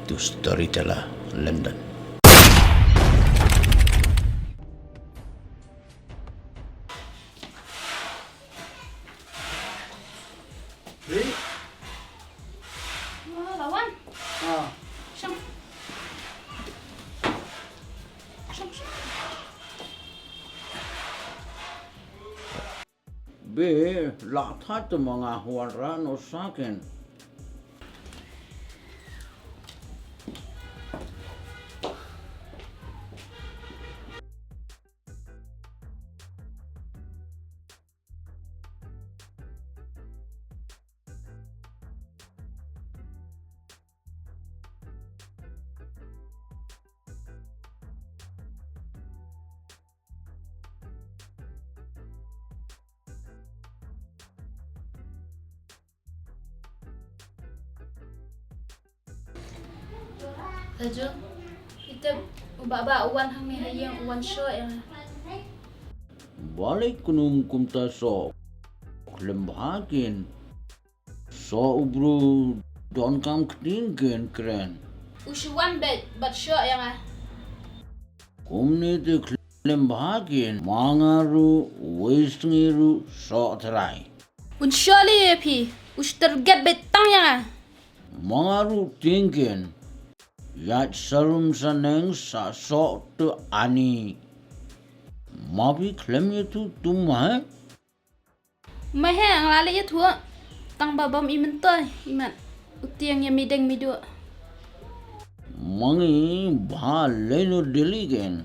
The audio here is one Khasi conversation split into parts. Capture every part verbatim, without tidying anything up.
To Storyteller London. Wah, lawan. Ah. Shang. Shang, shang. Be, la thait te ma nga, wanrah noh sa ken. Laju, ite u Bah Bah u wan hangne ha ïing, u wan shoh ïa nga. Balei kynum kumta soh? Khlem bha ken. Soh u briew donkam ktien ken kren. U shu wan beit bad shoh ïa nga. Kumne te khlem bha ken, ma nga ruh wei sngi ruh soh trai. Un shoh lei ïa phi, u shu target beit tang ïa nga. Ma nga ruh tieng ken. Ïaid sarum saneng sa soh te ani. Ma phi khlem ïathuh tum ma he? Ma he, nga la leit ïathuh. Tang ba bym i myntoi, imat u tieng ïa mi deng mi duh. Ma ngi bha lei noh Delhi ken.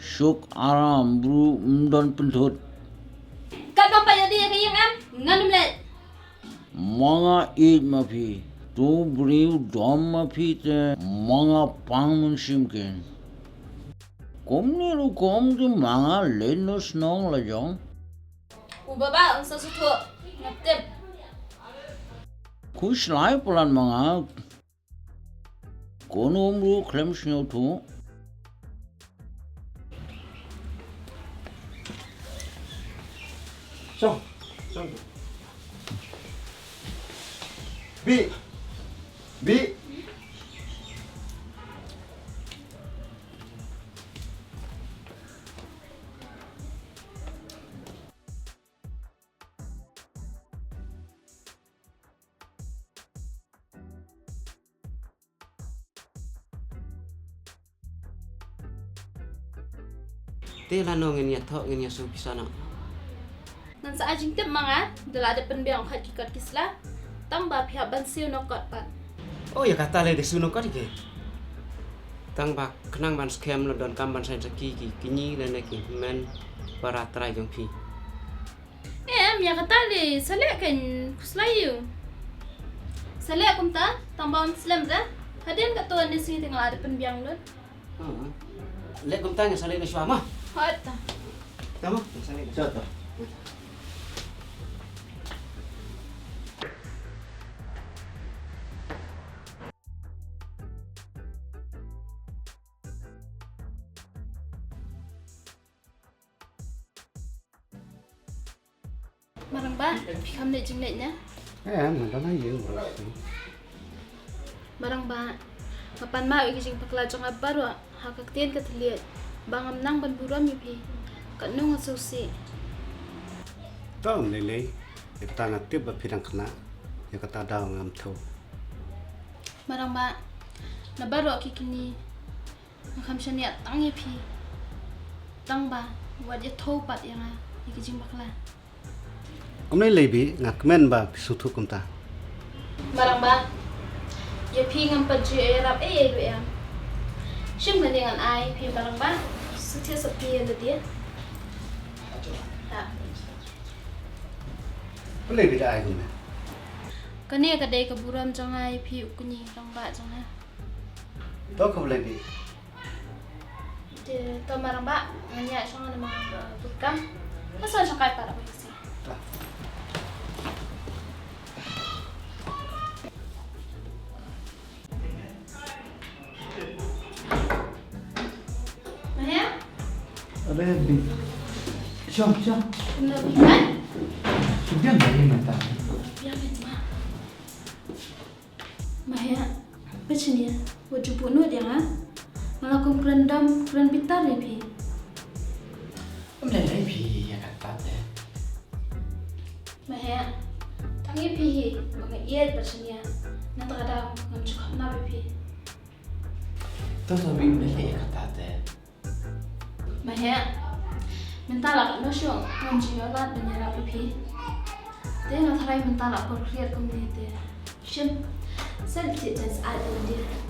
Suk aram briew ym don pynthut. Katba ym pat ïa dei ïa ka ïing em, ngan ym leit. Ma nga ïeit ma phi, to briew dom ma phi te ma nga pang mynsiem ken. Kumne rukom te ma nga leit noh shnong la jong. U Bah Bah un sa sngewthuh, nga tip. Khuslai palat ma nga. Kumno ruh khlem sngewthuh. Shong, shong. Bi, bi. Te lano ngin ïa thoh, ngin ïa siew pisa noh? Ngan sa ai jingtip ma nga, da la dep pynbiang khot ki kot ki sla. Tang ba phi hap ban siew noh kot pat. Oh, ïa kata lei da siew noh kot ki. Tang ba khnang ban skhem la donkam ban saiñ sakhi ki kñi lane ki hynmen para trai jong phi. Em, ïa kata lei, sa leh kan khuslai ïa u. Sa leh kumta, tang ba un slem re. Hadien katto ne sngi te nga la dep pynbiang lut. Hmm. Leh kumta ngan sa leh na shuwa ma. Hooid ta. Ta ma, ngan sa leh na shuwa ta. Marang Bah, phi kham leit jingleit ne? Eh, nga dang ha ïing bro. Marang Bah, nga pan map ïa ki jingpakla jong nga baroh ha ka ktien ka thylliej ba ngam nang ban burom ïa phi. Katno nga sngewsih. To ym lei lei, ïa kata nga tip ba phi dang khynnah, ïa kata daw ngam thew. Marang Bah, na baroh ki kñi nga kham shaniah tang ïa phi. Tang ba wat ïa thew pat ïa nga ïa ki jingpakla. Ym lei lei Bi, nga kmen ba phi sngewthuh kumta. Marang Bah, ïa phi ngam pat ju ïarap ei ei ruh em. Shim kane ngan ai phi Marang Bah, sngewthuh sa phi ïa lade. Ha. Balei Bi da ai kumne? Kane ka dei ka burom jong nga ïa phi u kñi rangbah jong nga. To khublei Bi. Te to Marang Bah, ngan ïa shong na ma bukam. Ka son shong kai para ba si. Mahia? Ada Bi. Shong, shong. Kena biang. Biang lagi mata. Biang lagi ma. Mahia, apa sini ya? Punu dia nga. Nga la kum kren dam, kren bitar ïa phi. Ym lei lei phi ïa kata te. Maheh, tang ïa phi hi ba nga ïeit bad shaniah. Nangta ka daw ngam shu khapnap ïa phi. To to, ym lei lei ïa kata te. Maheh, mynta la katno shuh ngam ju ïoh lad ban ïarap ïa phi. Te nga tharai mynta la por khriat kumne te. Shim, sa thied jan sa ai ïa lade.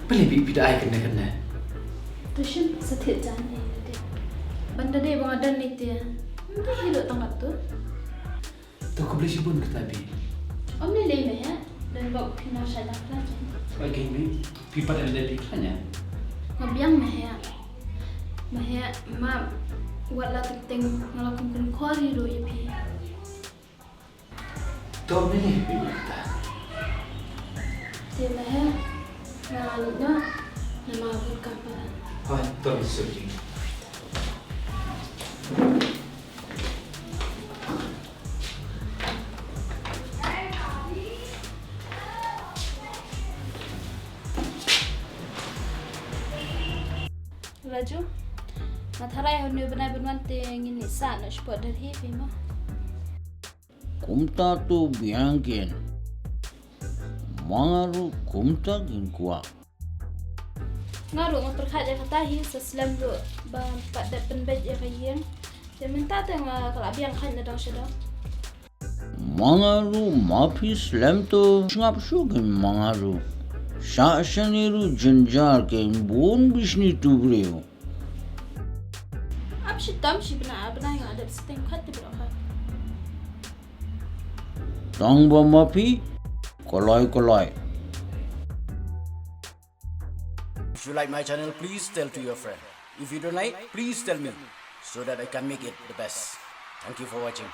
Balei phi, phi da ai kane kane? To shim, sa thied jan ïa lade. Ban da dei ba nga don lei te. Ym dei hi ruh tang katto. To khublei shibun kata phi. Ym lei lei Maheh. Don bok phi nang shai dang khlaiñ. Oi keiñ phi, phi pat ïa lade phi khlaiñ ïa. Nga biang Maheh. Maheh, map, wat la teng teng nga la kum kum khor hi ruh ïa phi. To ym lei lei phi kata. Te Maheh, nga leit noh, namar bun kam palat. Hooid, to ym lei lei. Raju, nga tharai ha une u bnai ban wan te ngin ïa sah noh shapoh Delhi phi mo. Kumta to biang kein. Ma nga ruh kumta kein kwah. Nga ruh nga pyrkhat ïa kata hi, sa slem ruh ba pat dep pynbeit ïa ka ïing. Te mynta te nga ka la biang khlaiñ na dong sha dong. Ma nga ruh ma phi slem to sngap shuh kein ma nga ruh. Shah shane ruh jynjar kein bun bishni tu briew. Ap shitom shi bnai, bnai nga dep siteng khat te bro khat. Tang ba ma phi koloi koloi. If you like my channel, please tell to your friend. If you don't like, please tell me so that I can make it the best. Thank you for watching.